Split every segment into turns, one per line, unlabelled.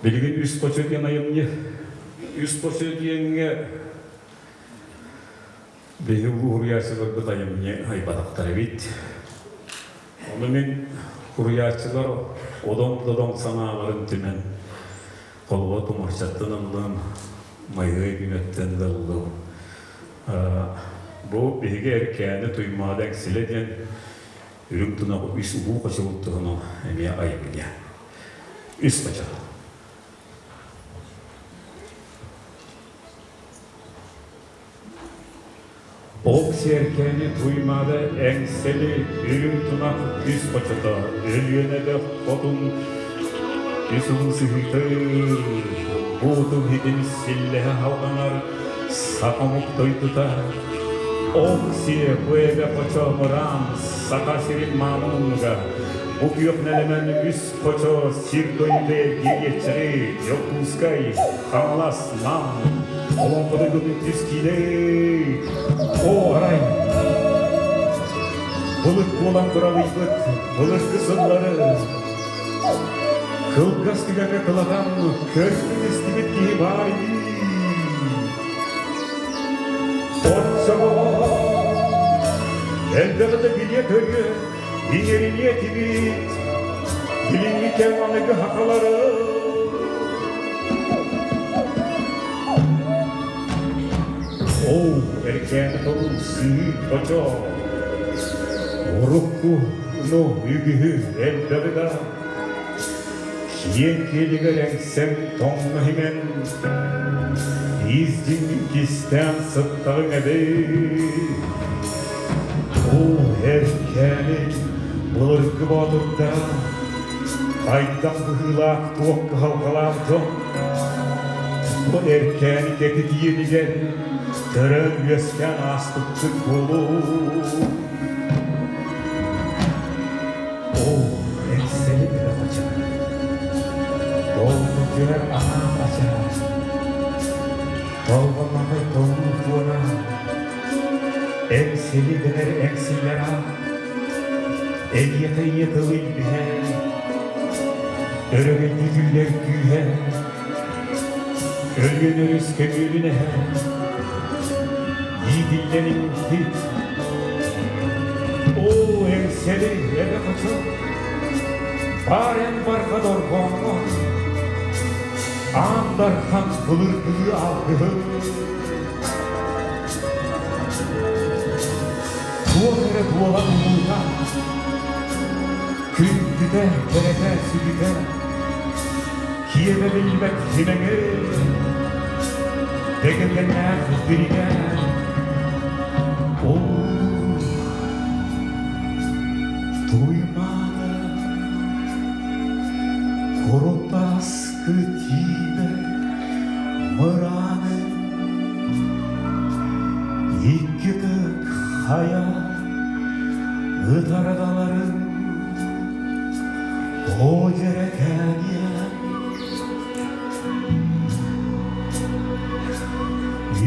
Билигин Үс хочо диэн айымньы. Үс хочо диэҥҥэ биһиги уһуруйааччыларбыт айымньы айбатахтар эбит. Ону мин уруйааччылар одоҥ-додоҥ санааларын түмэн холобура тумарчаттан ыллым, Майгы күнэттэн да ыллым. Бу биһиги Эркээни Туймаада Эҥсилэ диэн үрүҥ тунах үс улуу хочобут туһунан эмиэ айымньы. Үс хочо. Ол сиэркээни Туймаада Эҥсэли үрүҥ тунах үс хочото Өлүөнэбэ хотун үс улуу сыһыыта буутун иһитин силлэһэ халҕанар саха омук дойдута Ол сиэ бу эбэ хочо мыраан Саха сирин маамын оннуга бу күөх нэлэмэн үс хочо сир дойду эргиэччэри Дьокуускай, Хаҥалас, Нам Олоҥхо дойдутун түс киилэй О, арай былыт буолан быралыйбыт былыргы сыллары кылгас түгэҥҥэ кылатан көрбүт истибит киһи баар ини. Оччоҕо элбэҕи да билиэ-көрүө, иҥэриниэ этибит билиҥҥи кэм аныгы сахалары. Оо, эркээни толуу сыы хочо, урукку ну үгүһү элбэҕи да киэҥ киэлигэр эҥсэн тоҥно иһимэн ииздиҥҥин кистээн сыттаҕыҥ эбит. Оо, эркээни былыргы боотурдара хайдах быһыылаах туох кыһалҕалаах дьон бу эркээни кэтитиэнигэр төрөөн үөскээн ааспыккыт буолуо. Оо, эҥсэли үрэх ачаа, долгутуйар анаан ачаа, толҕомоҕой толуу туора, эҥсэли дэнэр эҥсиллэр эйиэхэ ийэ тыл илбиһэ, өрөгөйдүтүллэр күүһэ, Өлүөн өрүс көмүөлүн эһэ, иитиллэн иҥпит. Оо, эҥсэли эбэ хочо, баар эн барҕа дорҕооҥҥо, аан дархан былыргылыы алгыһы. Туох эрэ буолан улуута, күндүтэ, кэрэтэ, сүдүтэ, киэбэ билбэт симэҥи, дэгэргэннээх дириҥэ. Оо, туймаада, курутааскы тиибэ мырааны икки тык хайа ытарҕаларын О дьэрэкээниэ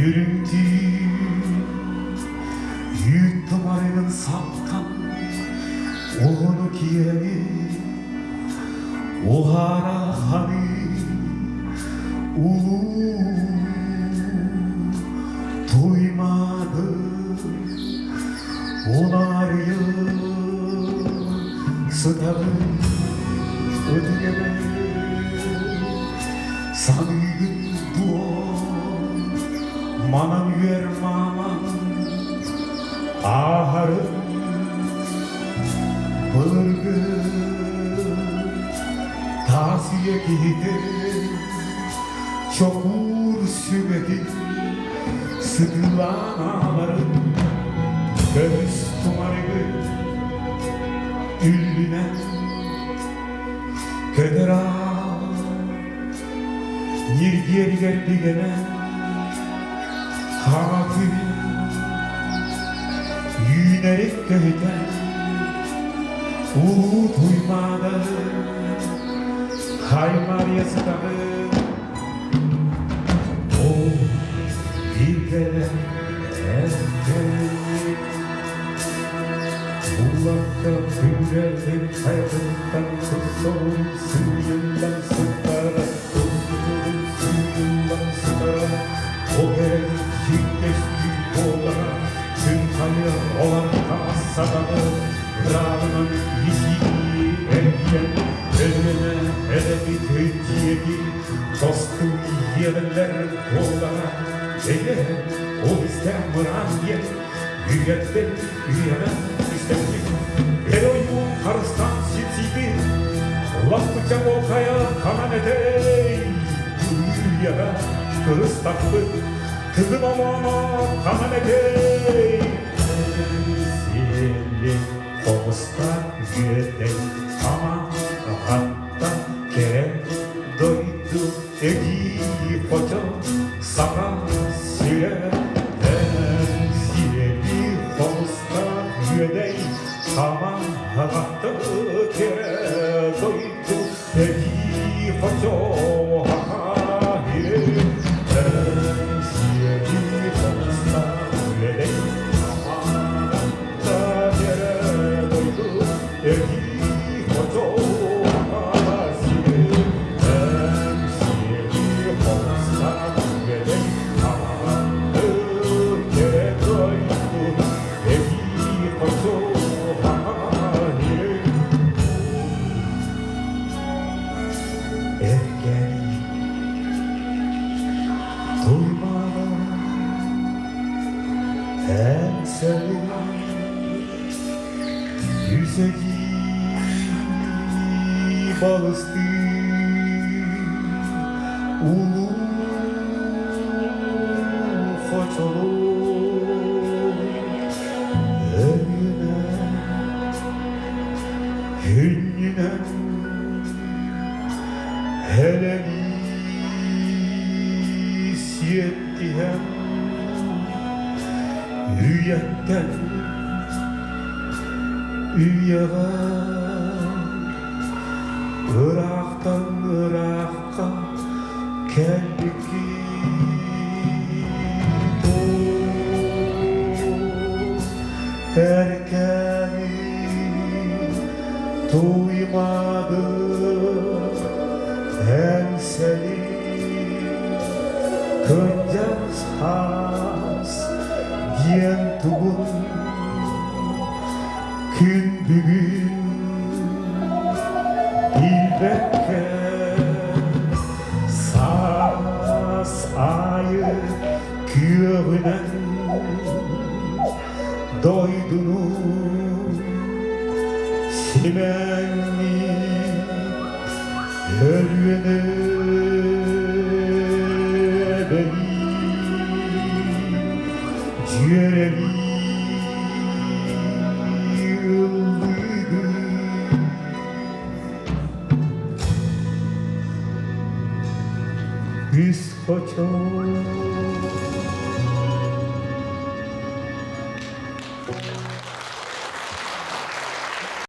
Үрүҥтүү үүт тумарыгын саптан уһуну киэҥи уһаара ханыы улуу туймаады унаарыйы сытабын ытыйабын саныыгын дуо манан үөр мааман ааһарын былыргы таас үйэ киһитэ чокуур сүгэтин сытыылаан ааларын көмүс тумарыгы үллүнэн көтөр аал ньиргиэригэр бигэнэн хаҥа күн үүнэрин көһүтэн улуу туймаада хаймарыйа сытаҕын Ол бииргэлэ эркээни Булакка бүрэлин хайатыттан сорун сыыйыллан сытара. Диэки тосту иэдэллэр буоллаҕа, эйэ, ол истээх мыраан диэн үйэттэн үйэҕэ истэбит. Эр ойуун харыстаан сипсийбит, лаппыча уолхайа ханан этэй, үйэҕэ кырыстаппыт, тыгын омооно ханан этэй. Сиэлли хомуста үөдэй ама хатта кэрэ дойду эдии хочо саха сирэ сиэли хомуста үөдэй ама хатта кэрэ дойду эдии хочо саха сирэ сиэли хомуста үөдэй ама Туймаада Эҥсэли үсэдии балыстыы улуу хочолуу өйүнэн күннүнэн Һэлэлии сиэттиһэн үйэттэн үйэҕэ ыраахтан ыраахха кэлбиккит Эркээни туймаады эҥсэли кырдьаҕас хаас диэн тугун күн бүгүн билбэккэ саас аайы күөҕүнэн дойдуну симэҥниир Өлүөнэ дьүөрэлии ыллыыбын. Үс хочо